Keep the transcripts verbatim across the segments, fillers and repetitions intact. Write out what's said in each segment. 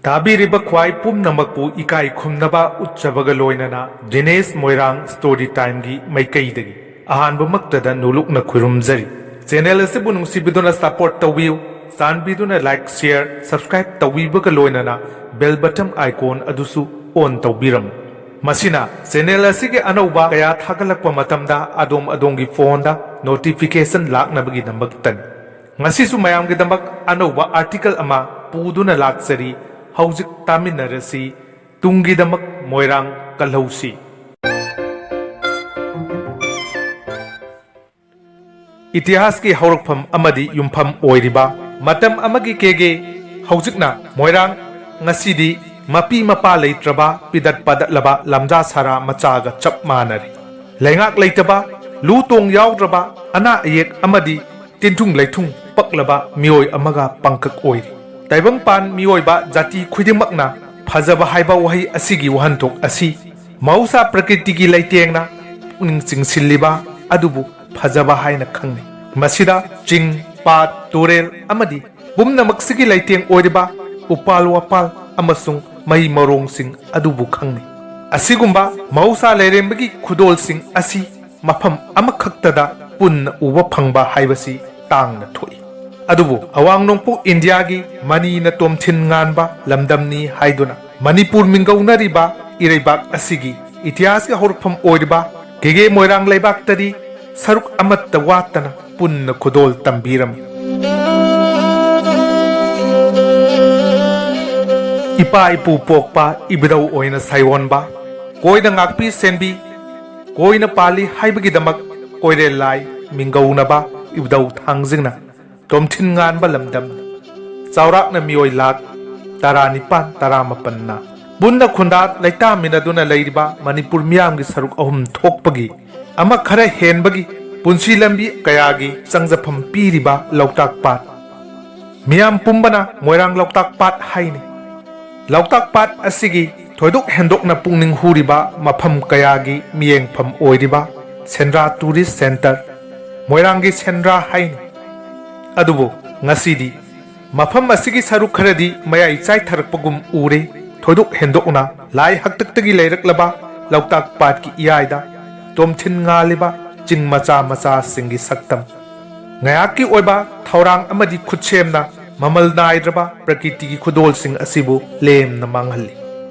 ꯇꯥꯕꯤꯔꯤꯕ ꯈ꯭ꯋꯥꯏ ꯄꯨꯝꯅꯃꯛꯄꯨ ꯏꯀꯥꯏ ꯈꯨꯝꯅꯕ ꯎꯠꯆꯕꯒ ꯂꯣꯏꯅꯅ ꯗꯤꯅꯦꯁ ꯃꯣꯏꯔꯥꯡ ꯁ꯭ꯇꯣꯔꯤ ꯇꯥꯏꯝꯒꯤ ꯃꯥꯏꯀꯩꯗꯒꯤ ꯑꯍꯥꯟꯕꯃꯛꯇꯗ ꯅꯣꯂꯨꯛꯅ ꯈꯨꯔꯨꯝꯖꯔꯤ꯫ ꯆꯦꯅꯦꯜ ꯑꯁꯤꯕꯨ ꯅꯨꯡꯁꯤꯕꯤꯗꯨꯅ ꯁꯄꯣꯔꯠ ꯇꯧꯕꯤꯌꯨ꯫ ꯆꯥꯟꯕꯤꯗꯨꯅ ꯂꯥꯏꯛ, ꯁꯤꯌꯔ, ꯁꯕꯁꯀ꯭ꯔꯥꯏꯕ ꯇꯧꯕꯤꯕꯒ ꯂꯣꯏꯅꯅ ꯕꯦꯜ ꯕꯇꯟ ꯑꯥꯏꯀꯣꯟ ꯑꯗꯨꯁꯨ ꯑꯣꯟ ꯇꯧꯕꯤꯔꯝꯃꯨ꯫ ꯃꯁꯤꯅ ꯆꯦꯅꯦꯜ ꯑꯁꯤꯒꯤ ꯑꯅꯧꯕ ꯀꯌꯥ ꯊꯥꯒꯠꯂꯛꯄ ꯃꯇꯝꯗ ꯑꯗꯣꯝ ꯑꯗꯣꯝꯒꯤ ꯐꯣꯟꯗ ꯅꯣꯇꯤꯐꯤꯀꯦꯁꯟ ꯂꯥꯛꯅꯕꯒꯤꯗꯃꯛꯇꯅꯤ꯫ ꯉꯁꯤꯁꯨ ꯃꯌꯥꯝꯒꯤꯗꯃꯛ ꯑꯅꯧꯕ ꯑꯥꯔꯇꯤꯀꯜ ꯑꯃ ꯄꯨꯗꯨꯅ ꯂꯥꯛꯆꯔꯤ꯫ ꯍꯧꯖꯤꯛ ꯇꯥꯃꯤꯟꯅꯔꯁꯤ꯫ ꯇꯨꯡꯒꯤꯗꯃꯛ ꯃꯣꯏꯔꯥꯡ ꯀꯜꯍꯧꯁꯤ꯫ ꯏꯇꯤꯍꯥꯁꯀꯤ ꯍꯧꯔꯛꯐꯝ ꯑꯃꯗꯤ ꯌꯨꯝꯐꯝ ꯑꯣꯏꯔꯤꯕ ꯃꯇꯝ ꯑꯃꯒꯤ ꯀꯦꯒꯦ, ꯍꯧꯖꯤꯛꯅ ꯃꯣꯏꯔꯥꯡ, ꯉꯁꯤꯗꯤ ꯃꯄꯤ ꯃꯄꯥ ꯂꯩꯇ꯭ꯔꯕ, ꯄꯤꯗꯠ ꯄꯥꯗꯠꯂꯕ ꯂꯝꯖꯥ ꯁꯥꯔꯥ ꯃꯆꯥꯒ ꯆꯞ ꯃꯥꯟꯅꯔꯦ꯫ ꯂꯩꯉꯥꯛ ꯂꯩꯇꯕ, ꯂꯨ ꯇꯣꯡ ꯌꯥꯎꯗ꯭ꯔꯕ, ꯑꯅꯥ ꯑꯌꯦꯛ ꯑꯃꯗꯤ ꯇꯤꯟꯊꯨꯡ ꯂꯩꯊꯨꯡ ꯄꯛꯂꯕ ꯃꯤꯑꯣꯏ ꯑꯃꯒ ꯄꯥꯡꯀꯛ ꯑꯣꯏꯔꯤ꯫ ꯇꯥꯏꯕꯪꯄꯥꯟ ꯃꯤꯑꯣꯏꯕ ꯖꯥꯇꯤ ꯈꯨꯗꯤꯡꯃꯛꯅ ꯐꯖꯕ ꯍꯥꯏꯕ ꯋꯥꯍꯩ ꯑꯁꯤꯒꯤ ꯋꯥꯍꯟꯊꯣꯛ ꯑꯁꯤ ꯃꯍꯧꯁꯥ ꯄ꯭ꯔꯀ꯭ꯔꯤꯇꯤꯒꯤ ꯂꯩꯇꯦꯡꯅ ꯄꯨꯛꯅꯤꯡ ꯆꯤꯡꯁꯤꯜꯂꯤꯕ ꯑꯗꯨꯕꯨ ꯐꯖꯕ ꯍꯥꯏꯅ ꯈꯪꯅꯩ꯫ ꯃꯁꯤꯗ ꯆꯤꯡ, ꯄꯥꯠ, ꯇꯨꯔꯦꯜ ꯑꯃꯗꯤ ꯄꯨꯝꯅꯃꯛꯁꯤꯒꯤ ꯂꯩꯇꯦꯡ ꯑꯣꯏꯔꯤꯕ ꯎꯄꯥꯜ ꯋꯥꯄꯥꯜ ꯑꯃꯁꯨꯡ ꯃꯍꯩ ꯃꯔꯣꯡꯁꯤꯡ ꯑꯗꯨꯕꯨ ꯈꯪꯅꯩ꯫ ꯑꯁꯤꯒꯨꯝꯕ ꯃꯍꯧꯁꯥ ꯂꯩꯔꯦꯝꯕꯒꯤ ꯈꯨꯗꯣꯜꯁꯤꯡ ꯑꯁꯤ ꯃꯐꯝ ꯑꯃꯈꯛꯇꯗ ꯄꯨꯟꯅ ꯎꯕ ꯐꯪꯕ ꯍꯥꯏꯕꯁꯤ ꯇꯥꯡꯅ ꯊꯣꯛꯏ꯫ ꯑꯗꯨꯕꯨ ꯑꯋꯥꯡ ꯅꯣꯡꯄꯣꯛ ꯏꯟꯗꯤꯌꯥꯒꯤ ꯃꯅꯤꯅ ꯇꯣꯝꯊꯤꯟ ꯉꯥꯟꯕ ꯂꯝꯗꯝꯅꯤ ꯍꯥꯏꯗꯨꯅ ꯃꯅꯤꯄꯨꯔ ꯃꯤꯡꯒꯧꯅꯔꯤꯕ ꯏꯔꯩꯕꯥꯛ ꯑꯁꯤꯒꯤ ꯏꯇꯤꯍꯥꯁꯀꯤ ꯍꯧꯔꯛꯐꯝ ꯑꯣꯏꯔꯤꯕ ꯀꯦꯒꯦ ꯃꯣꯏꯔꯥꯡ ꯂꯩꯕꯥꯛꯇꯗꯤ ꯁꯔꯨꯛ ꯑꯃꯠꯇ ꯋꯥꯠꯇꯅ ꯄꯨꯟꯅ ꯈꯨꯗꯣꯜ ꯇꯝꯕꯤꯔꯝꯃꯤ꯫ ꯏꯄꯥ ꯏꯄꯨ ꯄꯣꯛꯄ ꯏꯕꯨꯙꯧ ꯑꯣꯏꯅ ꯁꯥꯏꯑꯣꯟꯕ, ꯀꯣꯏꯅ ꯉꯥꯛꯄꯤ ꯁꯦꯟꯕꯤ, ꯀꯣꯏꯅ ꯄꯥꯜꯂꯤ ꯍꯥꯏꯕꯒꯤꯗꯃꯛ ꯀꯣꯏꯔꯦꯜ ꯂꯥꯏ ꯃꯤꯡꯒꯧꯅꯕ ꯏꯕꯨꯙꯧ ꯊꯥꯡꯖꯤꯡꯅ ꯇꯣꯝꯊꯤꯟ ꯉꯥꯟꯕ ꯂꯝꯗꯝ, ꯆꯥꯎꯔꯥꯛꯅ ꯃꯤꯑꯣꯏ ꯂꯥꯈ ꯇꯔꯥꯅꯤꯄꯥꯟ, ꯇꯔꯥꯃꯥꯄꯟꯅ ꯄꯨꯟꯅ ꯈꯨꯟꯗꯥ ꯂꯩꯇꯥꯃꯤꯟꯅꯗꯨꯅ ꯂꯩꯔꯤꯕ ꯃꯅꯤꯄꯨꯔ ꯃꯤꯌꯥꯝꯒꯤ ꯁꯔꯨꯛ ꯑꯍꯨꯝ ꯊꯣꯛꯄꯒꯤ ꯑꯃ ꯈꯔ ꯍꯦꯟꯕꯒꯤ ꯄꯨꯟꯁꯤ ꯂꯝꯕꯤ ꯀꯌꯥꯒꯤ ꯆꯪꯖꯐꯝ ꯄꯤꯔꯤꯕ ꯂꯣꯛꯇꯥꯛ ꯄꯥꯠ, ꯃꯤꯌꯥꯝ ꯄꯨꯝꯕꯅ ꯃꯣꯏꯔꯥꯡ ꯂꯣꯛꯇꯥꯛ ꯄꯥꯠ ꯍꯥꯏꯅꯩ꯫ ꯂꯣꯛꯇꯥꯛ ꯄꯥꯠ ꯑꯁꯤꯒꯤ ꯊꯣꯏꯗꯣꯛ ꯍꯦꯟꯗꯣꯛꯅ ꯄꯨꯛꯅꯤꯡ ꯍꯨꯔꯤꯕ ꯃꯐꯝ ꯀꯌꯥꯒꯤ ꯃꯤꯠꯌꯦꯡꯐꯝ ꯑꯣꯏꯔꯤꯕ ꯁꯦꯟꯗ꯭ꯔꯥ ꯇꯨꯔꯤꯁ ꯁꯦꯟꯇꯔ, ꯃꯣꯏꯔꯥꯡꯒꯤ ꯁꯦꯟꯗ꯭ꯔꯥ ꯍꯥꯏꯅꯩ꯫ ꯑꯗꯨꯕꯨ ꯉꯁꯤꯗꯤ ꯃꯐꯝ ꯑꯁꯤꯒꯤ ꯁꯔꯨꯛ ꯈꯔꯗꯤ ꯃꯌꯥꯏ ꯆꯥꯏꯊꯔꯛꯄꯒꯨꯝ ꯎꯔꯦ꯫ ꯊꯣꯏꯗꯣꯛ ꯍꯦꯟꯗꯣꯛꯅ ꯂꯥꯏ ꯍꯥꯛꯇꯛꯇꯒꯤ ꯂꯩꯔꯛꯂꯕ ꯂꯣꯛꯇꯥꯛ ꯄꯥꯠꯀꯤ ꯏꯌꯥꯏꯗ ꯇꯣꯝꯊꯤꯟ ꯉꯥꯜꯂꯤꯕ ꯆꯤꯡ ꯃꯆꯥ ꯃꯆꯥꯁꯤꯡꯒꯤ ꯁꯛꯇꯝ꯫ ꯉꯥꯏꯍꯥꯛꯀꯤ ꯑꯣꯏꯕ ꯊꯧꯔꯥꯡ ꯑꯃꯗꯤ ꯈꯨꯠꯁꯦꯝꯅ ꯃꯃꯜ ꯅꯥꯏꯗ꯭ꯔꯕ ꯄ꯭ꯔꯀ꯭ꯔꯤꯇꯤꯒꯤ ꯈꯨꯗꯣꯜꯁꯤꯡ ꯑꯁꯤꯕꯨ ꯂꯦꯝꯅ ꯃꯥꯡꯍꯜꯂꯤ꯫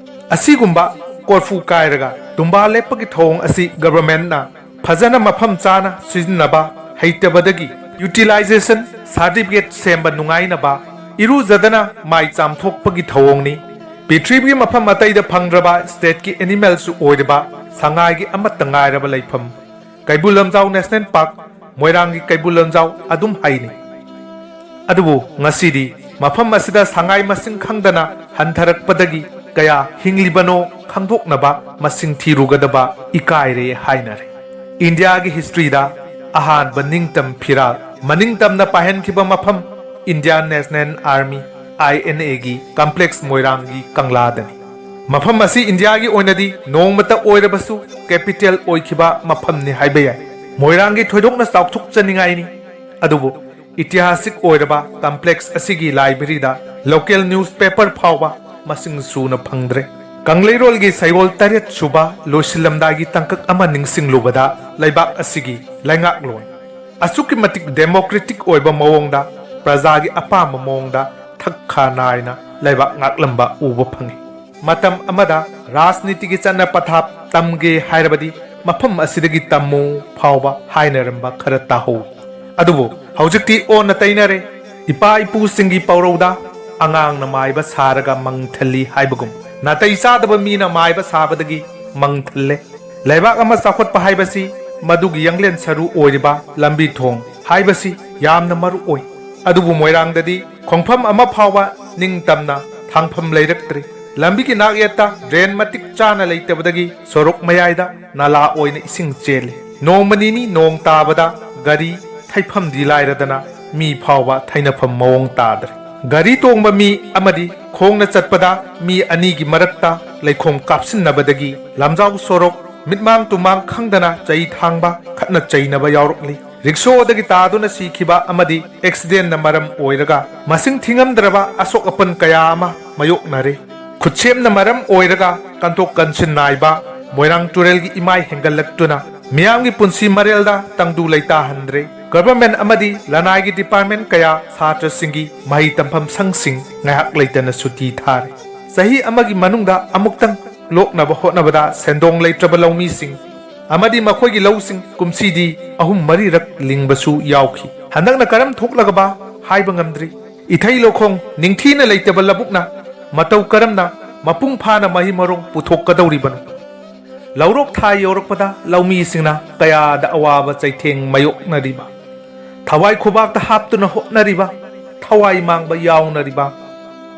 ꯑꯁꯤꯒꯨꯝꯕ ꯀꯣꯔꯐꯨ ꯀꯥꯏꯔꯒ ꯇꯨꯝꯕꯥ ꯂꯦꯞꯄꯒꯤ ꯊꯧꯑꯣꯡ ꯑꯁꯤ ꯒꯚꯔꯟꯃꯦꯟꯠꯅ ꯐꯖꯅ ꯃꯐꯝ ꯆꯥꯅ ꯁꯤꯖꯤꯟꯅꯕ ꯍꯩꯇꯕꯗꯒꯤ ꯌꯨꯇꯤꯂꯥꯏꯖꯦꯁꯟ ꯁꯥꯔꯇꯤꯐꯤꯀꯦꯠ ꯁꯦꯝꯕ ꯅꯨꯡꯉꯥꯏꯅꯕ ꯏꯔꯨꯖꯗꯅ ꯃꯥꯏ ꯆꯥꯝꯊꯣꯛꯄꯒꯤ ꯊꯧꯑꯣꯡꯅꯤ꯫ ꯄ꯭ꯔꯤꯊꯤꯕꯤꯒꯤ ꯃꯐꯝ ꯑꯇꯩꯗ ꯐꯪꯗ꯭ꯔꯕ ꯁ꯭ꯇꯦꯠꯀꯤ ꯑꯦꯅꯤꯃꯦꯜꯁꯨ ꯑꯣꯏꯔꯤꯕ ꯁꯉꯥꯏꯒꯤ ꯑꯃꯠꯇ ꯉꯥꯏꯔꯕ ꯂꯩꯐꯝ ꯀꯩꯕꯨꯜ ꯂꯝꯖꯥꯎ ꯅꯦꯁꯅꯦꯜ ꯄꯥꯔꯛ, ꯃꯣꯏꯔꯥꯡꯒꯤ ꯀꯩꯕꯨꯜ ꯂꯝꯖꯥꯎ ꯑꯗꯨꯝ ꯍꯥꯏꯅꯩ꯫ ꯑꯗꯨꯕꯨ ꯉꯁꯤꯗꯤ ꯃꯐꯝ ꯑꯁꯤꯗ ꯁꯉꯥꯏ ꯃꯁꯤꯡ ꯈꯪꯗꯅ ꯍꯟꯊꯔꯛꯄꯗꯒꯤ ꯀꯌꯥ ꯍꯤꯡꯂꯤꯕꯅꯣ ꯈꯪꯗꯣꯛꯅꯕ ꯃꯁꯤꯡ ꯊꯤꯔꯨꯒꯗꯕ ꯏꯀꯥꯏꯔꯦ ꯍꯥꯏꯅꯔꯦ꯫ ꯏꯟꯗꯤꯌꯥꯒꯤ ꯍꯤꯁꯇ꯭ꯔꯤꯗ ꯑꯍꯥꯟꯕ ꯅꯤꯡꯇꯝ ꯐꯤꯔꯥꯜ ꯃꯅꯤꯡ ꯇꯝꯅ ꯄꯥꯏꯍꯟꯈꯤꯕ ꯃꯐꯝ ꯏꯟꯗꯤꯌꯥꯟ ꯅꯦꯁꯅꯦꯜ ꯑꯥꯔꯃꯤ, INA, ꯒꯤ ꯀꯝꯄ꯭ꯂꯦꯛꯁ ꯃꯣꯏꯔꯥꯡꯒꯤ ꯀꯪꯂꯥꯗꯅꯤ꯫ ꯃꯐꯝ ꯑꯁꯤ ꯏꯟꯗꯤꯌꯥꯒꯤ ꯑꯣꯏꯅꯗꯤ ꯅꯣꯡꯃꯇ ꯑꯣꯏꯔꯕꯁꯨ ꯀꯦꯄꯤꯇꯦꯜ ꯑꯣꯏꯈꯤꯕ ꯃꯐꯝꯅꯤ ꯍꯥꯏꯕ ꯌꯥꯏ꯫ ꯃꯣꯏꯔꯥꯡꯒꯤ ꯊꯣꯏꯗꯣꯛꯅ ꯆꯥꯎꯊꯣꯛꯆꯅꯤꯡꯉꯥꯏꯅꯤ꯫ ꯑꯗꯨꯕꯨ ꯏꯇꯤꯍꯥꯁꯤꯛ ꯑꯣꯏꯔꯕ ꯀꯝꯄ꯭ꯂꯦꯛꯁ ꯑꯁꯤꯒꯤ ꯂꯥꯏꯕ꯭ꯔꯦꯔꯤꯗ ꯂꯣꯀꯦꯜ ꯅ꯭ꯌꯨꯁꯄꯦꯄꯔ ꯐꯥꯎꯕ ꯃꯁꯤꯡ ꯁꯨꯅ ꯐꯪꯗ꯭ꯔꯦ꯫ ꯀꯪꯂꯩꯔꯣꯜꯒꯤ ꯁꯩꯔꯣꯜ ꯇꯔꯦꯠ ꯁꯨꯕ ꯂꯣꯏꯁꯤꯜꯂꯝꯗꯥꯏꯒꯤ ꯇꯥꯡꯀꯛ ꯑꯃ ꯅꯤꯡꯁꯤꯡꯂꯨꯕꯗ ꯂꯩꯕꯥꯛ ꯑꯁꯤꯒꯤ ꯂꯩꯉꯥꯛꯂꯣꯟ ꯑꯁꯨꯛꯀꯤ ꯃꯇꯤꯛ ꯗꯦꯃꯣꯀ꯭ꯔꯦꯇꯤꯛ ꯑꯣꯏꯕ ꯃꯑꯣꯡꯗ ꯄ꯭ꯔꯖꯥꯒꯤ ꯑꯄꯥꯝꯕ ꯃꯑꯣꯡꯗ ꯊꯛ ꯈꯥ ꯅꯥꯏꯅ ꯂꯩꯕꯥꯛ ꯉꯥꯛꯂꯝꯕ ꯎꯕ ꯐꯪꯉꯤ꯫ ꯃꯇꯝ ꯑꯃꯗ ꯔꯥꯖꯅꯤꯇꯤꯒꯤ ꯆꯠꯅ ꯄꯊꯥꯞ ꯇꯝꯒꯦ ꯍꯥꯏꯔꯕꯗꯤ ꯃꯐꯝ ꯑꯁꯤꯗꯒꯤ ꯇꯝꯃꯨ ꯐꯥꯎꯕ ꯍꯥꯏꯅꯔꯝꯕ ꯈꯔ ꯇꯥꯍꯧꯏ꯫ ꯑꯗꯨꯕꯨ ꯍꯧꯖꯤꯛꯇꯤ ꯑꯣꯟꯅ ꯇꯩꯅꯔꯦ꯫ ꯏꯄꯥ ꯏꯄꯨꯁꯤꯡꯒꯤ ꯄꯧꯔꯧꯗ "ꯑꯉꯥꯡꯅ ꯃꯥꯏꯕ ꯁꯥꯔꯒ ꯃꯪ ꯊꯜꯂꯤ" ꯍꯥꯏꯕꯒꯨꯝ ꯅꯥꯇꯩ ꯆꯥꯗꯕ ꯃꯤꯅ ꯃꯥꯏꯕ ꯁꯥꯕꯗꯒꯤ ꯃꯪ ꯊꯜꯂꯦ꯫ ꯂꯩꯕꯥꯛ ꯑꯃ ꯆꯥꯎꯈꯠꯄ ꯍꯥꯏꯕꯁꯤ ꯃꯗꯨꯒꯤ ꯌꯥꯡꯂꯦꯟ ꯁꯔꯨ ꯑꯣꯏꯔꯤꯕ ꯂꯝꯕꯤ ꯊꯣꯡ ꯍꯥꯏꯕꯁꯤ ꯌꯥꯝꯅ ꯃꯔꯨ ꯑꯣꯏ꯫ ꯑꯗꯨꯕꯨ ꯃꯣꯏꯔꯥꯡꯗꯗꯤ ꯈꯣꯡꯐꯝ ꯑꯃ ꯐꯥꯎꯕ ꯅꯤꯡꯇꯝꯅ ꯊꯥꯡꯐꯝ ꯂꯩꯔꯛꯇ꯭ꯔꯦ꯫ ꯂꯝꯕꯤꯒꯤ ꯅꯥꯛꯌꯦꯠꯇ ꯗ꯭ꯔꯦꯟ ꯃꯇꯤꯛ ꯆꯥꯅ ꯂꯩꯇꯕꯗꯒꯤ ꯁꯣꯔꯣꯛ ꯃꯌꯥꯏꯗ ꯅꯥꯂꯥ ꯑꯣꯏꯅ ꯏꯁꯤꯡ ꯆꯦꯜꯂꯤ꯫ ꯅꯣꯡꯃ ꯅꯤꯅꯤ ꯅꯣꯡ ꯇꯥꯕꯗ ꯒꯥꯔꯤ ꯊꯩꯐꯝꯗꯤ ꯂꯥꯏꯔꯗꯅ ꯃꯤ ꯐꯥꯎꯕ ꯊꯩꯅꯐꯝ ꯃꯑꯣꯡ ꯇꯥꯗ꯭ꯔꯦ꯫ ꯒꯥꯔꯤ ꯇꯣꯡꯕ ꯃꯤ ꯑꯃꯗꯤ ꯈꯣꯡꯅ ꯆꯠꯄꯗ ꯃꯤ ꯑꯅꯤꯒꯤ ꯃꯔꯛꯇ ꯂꯩꯈꯣꯝ ꯀꯥꯞꯁꯤꯟꯅꯕꯗꯒꯤ ꯂꯝꯖꯥꯎ ꯁꯣꯔꯣꯛ ꯃꯤꯠꯃꯥꯡ ꯇꯨꯃꯥꯡ ꯈꯪꯗꯅ ꯆꯩ ꯊꯥꯡꯕ, ꯈꯠꯅ ꯆꯩꯅꯕ ꯌꯥꯎꯔꯛꯂꯤ꯫ ꯔꯤꯛꯁꯣꯗꯒꯤ ꯇꯥꯗꯨꯅ ꯁꯤꯈꯤꯕ ꯑꯃꯗꯤ ꯑꯦꯛꯁꯤꯗꯦꯟꯅ ꯃꯔꯝ ꯑꯣꯏꯔꯒ ꯃꯁꯤꯡ ꯊꯤꯉꯝꯗ꯭ꯔꯕ ꯑꯁꯣꯛ ꯑꯄꯟ ꯀꯌꯥ ꯑꯃ ꯃꯥꯌꯣꯛꯅꯔꯦ꯫ ꯈꯨꯠꯁꯦꯝꯅ ꯃꯔꯝ ꯑꯣꯏꯔꯒ ꯀꯟꯊꯣꯛ ꯀꯟꯁꯤꯟ ꯅꯥꯏꯕ ꯃꯣꯏꯔꯥꯡ ꯇꯨꯔꯦꯜꯒꯤ ꯏꯃꯥꯏ ꯍꯦꯟꯒꯠꯂꯛꯇꯨꯅ ꯃꯤꯌꯥꯝꯒꯤ ꯄꯨꯟꯁꯤ ꯃꯔꯦꯜꯗ ꯇꯪꯗꯨ ꯂꯩꯇꯥꯍꯟꯗ꯭ꯔꯦ꯫ ꯒꯚꯔꯟꯃꯦꯟꯠ ꯑꯃꯗꯤ ꯂꯅꯥꯏꯒꯤ ꯗꯤꯄꯥꯔꯠꯃꯦꯟꯠ ꯀꯌꯥ ꯁꯥꯇ꯭ꯔꯁꯤꯡꯒꯤ ꯃꯍꯩ ꯇꯝꯐꯝ ꯁꯪꯁꯤꯡ ꯉꯥꯏꯍꯥꯛ ꯂꯩꯇꯅ ꯁꯨꯇꯤ ꯊꯥꯔꯦ꯫ ꯆꯍꯤ ꯑꯃꯒꯤ ꯃꯅꯨꯡꯗ ꯑꯃꯨꯛꯇꯪ ꯂꯣꯛꯅꯕ ꯍꯣꯠꯅꯕꯗ ꯁꯦꯟꯗꯣꯡ ꯂꯩꯇ꯭ꯔꯕ ꯂꯧꯃꯤꯁꯤꯡ ꯑꯃꯗꯤ ꯃꯈꯣꯏꯒꯤ ꯂꯧꯁꯤꯡ ꯀꯨꯝꯁꯤꯗꯤ ꯑꯍꯨꯝ ꯃꯔꯤꯔꯛ ꯂꯤꯡꯕꯁꯨ ꯌꯥꯎꯈꯤ꯫ ꯍꯟꯗꯛꯅ ꯀꯔꯝ ꯊꯣꯛꯂꯒꯕ ꯍꯥꯏꯕ ꯉꯝꯗ꯭ꯔꯤ꯫ ꯏꯊꯩ ꯂꯧꯈꯣꯡ ꯅꯤꯡꯊꯤꯅ ꯂꯩꯇꯕ ꯂꯧꯕꯨꯛꯅ ꯃꯇꯧ ꯀꯔꯝꯅ ꯃꯄꯨꯡ ꯐꯥꯅ ꯃꯍꯩ ꯃꯔꯣꯡ ꯄꯨꯊꯣꯛꯀꯗꯧꯔꯤꯕꯅꯣ? ꯂꯧꯔꯣꯛ ꯊꯥ ꯌꯧꯔꯛꯄꯗ ꯂꯧꯃꯤꯁꯤꯡꯅ ꯀꯌꯥꯗ ꯑꯋꯥꯕ ꯆꯩꯊꯦꯡ ꯃꯥꯌꯣꯛꯅꯔꯤꯕ, ꯊꯋꯥꯏ ꯈꯨꯕꯥꯛꯇ ꯍꯥꯞꯇꯨꯅ ꯍꯣꯠꯅꯔꯤꯕ, ꯊꯋꯥꯏ ꯃꯥꯡꯕ ꯌꯥꯎꯅꯔꯤꯕ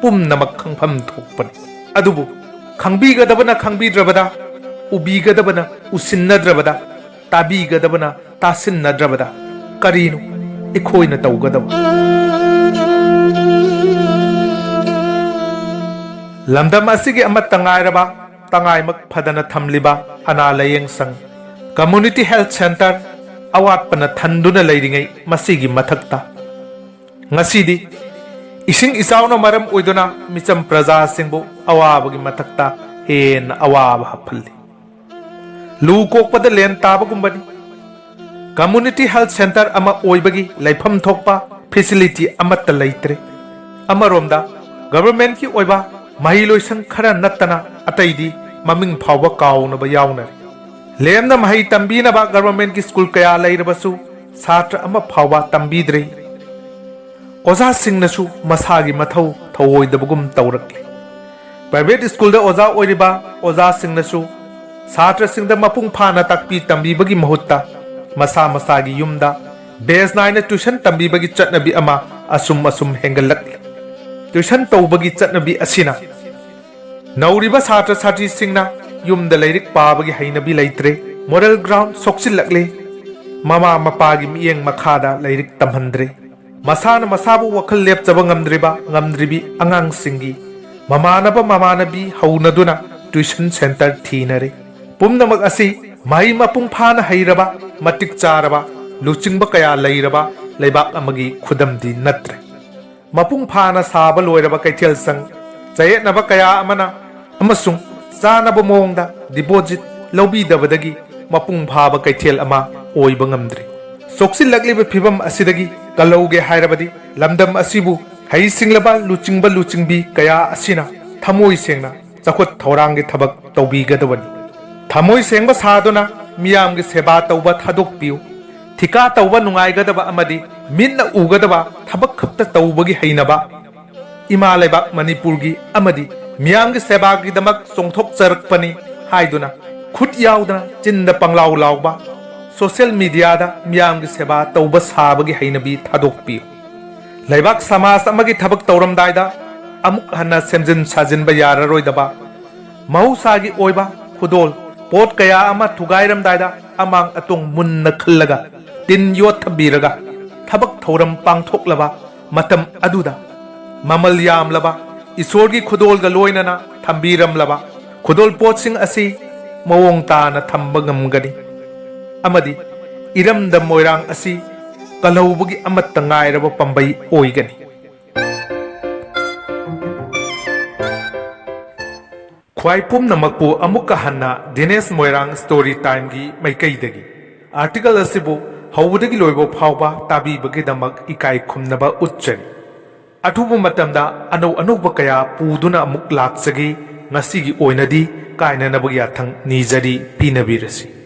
ꯄꯨꯝꯅꯃꯛ ꯈꯪꯐꯝ ꯊꯣꯛꯄꯅꯤ꯫ ꯑꯗꯨꯕꯨ ꯈꯪꯕꯤꯒꯗꯕꯅ ꯈꯪꯕꯤꯗ꯭ꯔꯕꯗ, ꯎꯕꯤꯒꯗꯕꯅ ꯎꯁꯤꯟꯅꯗ꯭ꯔꯕꯗ, ꯇꯥꯕꯤꯒꯗꯕꯅ ꯇꯥꯁꯤꯟꯅꯗ꯭ꯔꯕꯗ ꯀꯔꯤꯅꯣ ꯑꯩꯈꯣꯏꯅ ꯇꯧꯒꯗꯕ? ꯂꯝꯗꯝ ꯑꯁꯤꯒꯤ ꯑꯃꯠꯇ ꯉꯥꯏꯔꯕ, ꯇꯉꯥꯏꯃꯛ ꯐꯗꯅ ꯊꯝꯂꯤꯕ ꯑꯅꯥ ꯂꯥꯌꯦꯡ ꯁꯪ, ꯀꯝꯃ꯭ꯌꯨꯅꯤꯇꯤ ꯍꯦꯜꯊ ꯁꯦꯟꯇꯔ ꯑꯋꯥꯠꯄꯅ ꯊꯟꯗꯨꯅ ꯂꯩꯔꯤꯉꯩ ꯃꯁꯤꯒꯤ ꯃꯊꯛꯇ ꯉꯁꯤꯗꯤ ꯏꯁꯤꯡ ꯏꯆꯥꯎꯅ ꯃꯔꯝ ꯑꯣꯏꯗꯨꯅ ꯃꯤꯆꯝ ꯄ꯭ꯔꯖꯥꯁꯤꯡꯕꯨ ꯑꯋꯥꯕꯒꯤ ꯃꯊꯛꯇ ꯍꯦꯟꯅ ꯑꯋꯥꯕ ꯍꯥꯞꯍꯜꯂꯤ꯫ ꯂꯨ ꯀꯣꯛꯄꯗ ꯂꯦꯟ ꯇꯥꯕꯒꯨꯝꯕꯅꯤ꯫ ꯀꯝꯃ꯭ꯌꯨꯅꯤꯇꯤ ꯍꯦꯜꯊ ꯁꯦꯟꯇꯔ ꯑꯃ ꯑꯣꯏꯕꯒꯤ ꯂꯩꯐꯝ ꯊꯣꯛꯄ ꯐꯦꯁꯤꯂꯤꯇꯤ ꯑꯃꯠꯇ ꯂꯩꯇ꯭ꯔꯦ꯫ ꯑꯃꯔꯣꯝꯗ ꯒꯚꯔꯟꯃꯦꯟꯠꯀꯤ ꯑꯣꯏꯕ ꯃꯍꯩꯂꯣꯏꯁꯪ ꯈꯔ ꯅꯠꯇꯅ ꯑꯇꯩꯗꯤ ꯃꯃꯤꯡ ꯐꯥꯎꯕ ꯀꯥꯎꯅꯕ ꯌꯥꯎꯅꯔꯦ꯫ ꯂꯦꯝꯅ ꯃꯍꯩ ꯇꯝꯕꯤꯅꯕ ꯒꯚꯔꯟꯃꯦꯟꯠꯀꯤ ꯁ꯭ꯀꯨꯜ ꯀꯌꯥ ꯂꯩꯔꯕꯁꯨ ꯁꯥꯇ꯭ꯔ ꯑꯃ ꯐꯥꯎꯕ ꯇꯝꯕꯤꯗ꯭ꯔꯦ꯫ ꯑꯣꯖꯥꯁꯤꯡꯅꯁꯨ ꯃꯁꯥꯒꯤ ꯃꯊꯧ ꯊꯧꯑꯣꯏꯗꯕꯒꯨꯝ ꯇꯧꯔꯛꯂꯤ꯫ ꯄ꯭ꯔꯥꯏꯚꯦꯠ ꯁ꯭ꯀꯨꯜꯗ ꯑꯣꯖꯥ ꯑꯣꯏꯔꯤꯕ ꯑꯣꯖꯥꯁꯤꯡꯅꯁꯨ ꯁꯥꯇ꯭ꯔꯁꯤꯡꯗ ꯃꯄꯨꯡ ꯐꯥꯅ ꯇꯥꯛꯄꯤ ꯇꯝꯕꯤꯕꯒꯤ ꯃꯍꯨꯠꯇ ꯃꯁꯥ ꯃꯁꯥꯒꯤ ꯌꯨꯝꯗ ꯕꯦꯁ ꯅꯥꯏꯅ ꯇ꯭ꯌꯨꯁꯟ ꯇꯝꯕꯤꯕꯒꯤ ꯆꯠꯅꯕꯤ ꯑꯃ ꯑꯁꯨꯝ ꯑꯁꯨꯝ ꯍꯦꯟꯒꯠꯂꯛꯂꯤ꯫ ꯇ꯭ꯌꯨꯁꯟ ꯇꯧꯕꯒꯤ ꯆꯠꯅꯕꯤ ꯑꯁꯤꯅ ꯅꯧꯔꯤꯕ ꯁꯥꯇ꯭ꯔ ꯁꯥꯇ꯭ꯔꯤꯁꯤꯡꯅ ꯌꯨꯝꯗ ꯂꯥꯏꯔꯤꯛ ꯄꯥꯕꯒꯤ ꯍꯩꯅꯕꯤ ꯂꯩꯇ꯭ꯔꯦ꯫ ꯃꯣꯔꯦꯜ ꯒ꯭ꯔꯥꯎꯟ ꯁꯣꯛꯆꯤꯜꯂꯛꯂꯦ꯫ ꯃꯃꯥ ꯃꯄꯥꯒꯤ ꯃꯤꯠꯌꯦꯡ ꯃꯈꯥꯗ ꯂꯥꯏꯔꯤꯛ ꯇꯝꯍꯟꯗ꯭ꯔꯦ꯫ ꯃꯁꯥꯅ ꯃꯁꯥꯕꯨ ꯋꯥꯈꯜ ꯂꯦꯞꯆꯕ ꯉꯝꯗ꯭ꯔꯤꯕ ꯉꯝꯗ꯭ꯔꯤꯕꯤ ꯑꯉꯥꯡꯁꯤꯡꯒꯤ ꯃꯃꯥꯟꯅꯕ ꯃꯃꯥꯟꯅꯕꯤ ꯍꯧꯅꯗꯨꯅ ꯇ꯭ꯌꯨꯁꯟ ꯁꯦꯟꯇꯔ ꯊꯤꯅꯔꯦ꯫ ꯄꯨꯝꯅꯃꯛ ꯑꯁꯤ ꯃꯍꯩ ꯃꯄꯨꯡ ꯐꯥꯅ ꯍꯩꯔꯕ, ꯃꯇꯤꯛ ꯆꯥꯔꯕ, ꯂꯨꯆꯤꯡꯕ ꯀꯌꯥ ꯂꯩꯔꯕ ꯂꯩꯕꯥꯛ ꯑꯃꯒꯤ ꯈꯨꯗꯝꯗꯤ ꯅꯠꯇ꯭ꯔꯦ꯫ ꯃꯄꯨꯡ ꯐꯥꯅ ꯁꯥꯕ ꯂꯣꯏꯔꯕ ꯀꯩꯊꯦꯜ ꯁꯪ, ꯆꯌꯦꯠꯅꯕ ꯀꯌꯥ ꯑꯃꯅ ꯑꯃꯁꯨꯡ ꯆꯥꯅꯕ ꯃꯑꯣꯡꯗ ꯗꯤꯄꯣꯖꯤꯠ ꯂꯧꯕꯤꯗꯕꯗꯒꯤ ꯃꯄꯨꯡ ꯐꯥꯕ ꯀꯩꯊꯦꯜ ꯑꯃ ꯑꯣꯏꯕ ꯉꯝꯗ꯭ꯔꯤ꯫ ꯁꯣꯛꯆꯤꯜꯂꯛꯂꯤꯕ ꯐꯤꯚꯝ ꯑꯁꯤꯗꯒꯤ ꯀꯜꯍꯧꯒꯦ ꯍꯥꯏꯔꯕꯗꯤ ꯂꯝꯗꯝ ꯑꯁꯤꯕꯨ ꯍꯩꯁꯤꯡꯂꯕ ꯂꯨꯆꯤꯡꯕ ꯂꯨꯆꯤꯡꯕꯤ ꯀꯌꯥ ꯑꯁꯤꯅ ꯊꯃꯣꯏ ꯁꯦꯡꯅ ꯆꯥꯎꯈꯠ ꯊꯧꯔꯥꯡꯒꯤ ꯊꯕꯛ ꯇꯧꯕꯤꯒꯗꯕꯅꯤ꯫ ꯊꯃꯣꯏ ꯁꯦꯡꯕ ꯁꯥꯗꯨꯅ ꯃꯤꯌꯥꯝꯒꯤ ꯁꯦꯕꯥ ꯇꯧꯕ ꯊꯥꯗꯣꯛꯄꯤꯌꯨ꯫ ꯊꯤꯀꯥ ꯇꯧꯕ ꯅꯨꯡꯉꯥꯏꯒꯗꯕ ꯑꯃꯗꯤ ꯃꯤꯠꯅ ꯎꯒꯗꯕ ꯊꯕꯛ ꯈꯛꯇ ꯇꯧꯕꯒꯤ ꯍꯩꯅꯕ, ꯏꯃꯥ ꯂꯩꯕꯥꯛ ꯃꯅꯤꯄꯨꯔꯒꯤ ꯑꯃꯗꯤ ꯃꯤꯌꯥꯝꯒꯤ ꯁꯦꯕꯥꯒꯤꯗꯃꯛ ꯆꯣꯡꯊꯣꯛꯆꯔꯛꯄꯅꯤ ꯍꯥꯏꯗꯨꯅ ꯈꯨꯠ ꯌꯥꯎꯗꯅ ꯆꯤꯟꯗ ꯄꯪꯂꯥꯎ ꯂꯥꯎꯕ, ꯁꯣꯁꯤꯌꯦꯜ ꯃꯤꯗꯤꯌꯥꯗ ꯃꯤꯌꯥꯝꯒꯤ ꯁꯦꯕꯥ ꯇꯧꯕ ꯁꯥꯕꯒꯤ ꯍꯩꯅꯕꯤ ꯊꯥꯗꯣꯛꯄꯤꯌꯨ꯫ ꯂꯩꯕꯥꯛ ꯁꯃꯥꯖ ꯑꯃꯒꯤ ꯊꯕꯛ ꯇꯧꯔꯝꯗꯥꯏꯗ ꯑꯃꯨꯛ ꯍꯟꯅ ꯁꯦꯝꯖꯤꯟ ꯁꯥꯖꯤꯟꯕ ꯌꯥꯔꯔꯣꯏꯗꯕ ꯃꯍꯧꯁꯥꯒꯤ ꯑꯣꯏꯕ ꯈꯨꯗꯣꯜ ꯄꯣꯠ ꯀꯌꯥ ꯑꯃ ꯊꯨꯒꯥꯏꯔꯝꯗꯥꯏꯗ ꯑꯃꯥꯡ ꯑꯇꯣꯡ ꯃꯨꯟꯅ ꯈꯜꯂꯒ ꯇꯤꯟ ꯌꯣꯠꯊꯕꯤꯔꯒ ꯊꯕꯛ ꯊꯧꯔꯝ ꯄꯥꯡꯊꯣꯛꯂꯕ ꯃꯇꯝ ꯑꯗꯨꯗ ꯃꯃꯜ ꯌꯥꯝꯂꯕ ꯏꯁꯣꯔꯒꯤ ꯈꯨꯗꯣꯜꯒ ꯂꯣꯏꯅꯅ ꯊꯝꯕꯤꯔꯝꯂꯕ ꯈꯨꯗꯣꯜ ꯄꯣꯠꯁꯤꯡ ꯑꯁꯤ ꯃꯑꯣꯡ ꯇꯥꯅ ꯊꯝꯕ ꯉꯝꯒꯅꯤ ꯑꯃꯗꯤ ꯏꯔꯝꯗꯝ ꯃꯣꯏꯔꯥꯡ ꯑꯁꯤ ꯀꯜꯍꯧꯕꯒꯤ ꯑꯃꯠꯇ ꯉꯥꯏꯔꯕ ꯄꯥꯝꯕꯩ ꯑꯣꯏꯒꯅꯤ꯫ ꯈ꯭ꯋꯥꯏ ꯄꯨꯝꯅꯃꯛꯄꯨ ꯑꯃꯨꯛꯀ ꯍꯟꯅ ꯗꯤꯅꯦꯁ ꯃꯣꯏꯔꯥꯡ ꯁ꯭ꯇꯣꯔꯤ ꯇꯥꯏꯝꯒꯤ ꯃꯥꯏꯀꯩꯗꯒꯤ ꯑꯥꯔꯇꯤꯀꯜ ꯑꯁꯤꯕꯨ ꯍꯧꯕꯗꯒꯤ ꯂꯣꯏꯕ ꯐꯥꯎꯕ ꯇꯥꯕꯤꯕꯒꯤꯗꯃꯛ ꯏꯀꯥꯏ ꯈꯨꯝꯅꯕ ꯎꯠꯆꯔꯤ꯫ ꯑꯊꯨꯕ ꯃꯇꯝꯗ ꯑꯅꯧ ꯑꯅꯧꯕ ꯀꯌꯥ ꯄꯨꯗꯨꯅ ꯑꯃꯨꯛ ꯂꯥꯛꯆꯒꯦ꯫ ꯉꯁꯤꯒꯤ ꯑꯣꯏꯅꯗꯤ ꯀꯥꯏꯅꯅꯕꯒꯤ ꯌꯥꯊꯪ ꯅꯤꯖꯔꯤ, ꯄꯤꯅꯕꯤꯔꯁꯤ꯫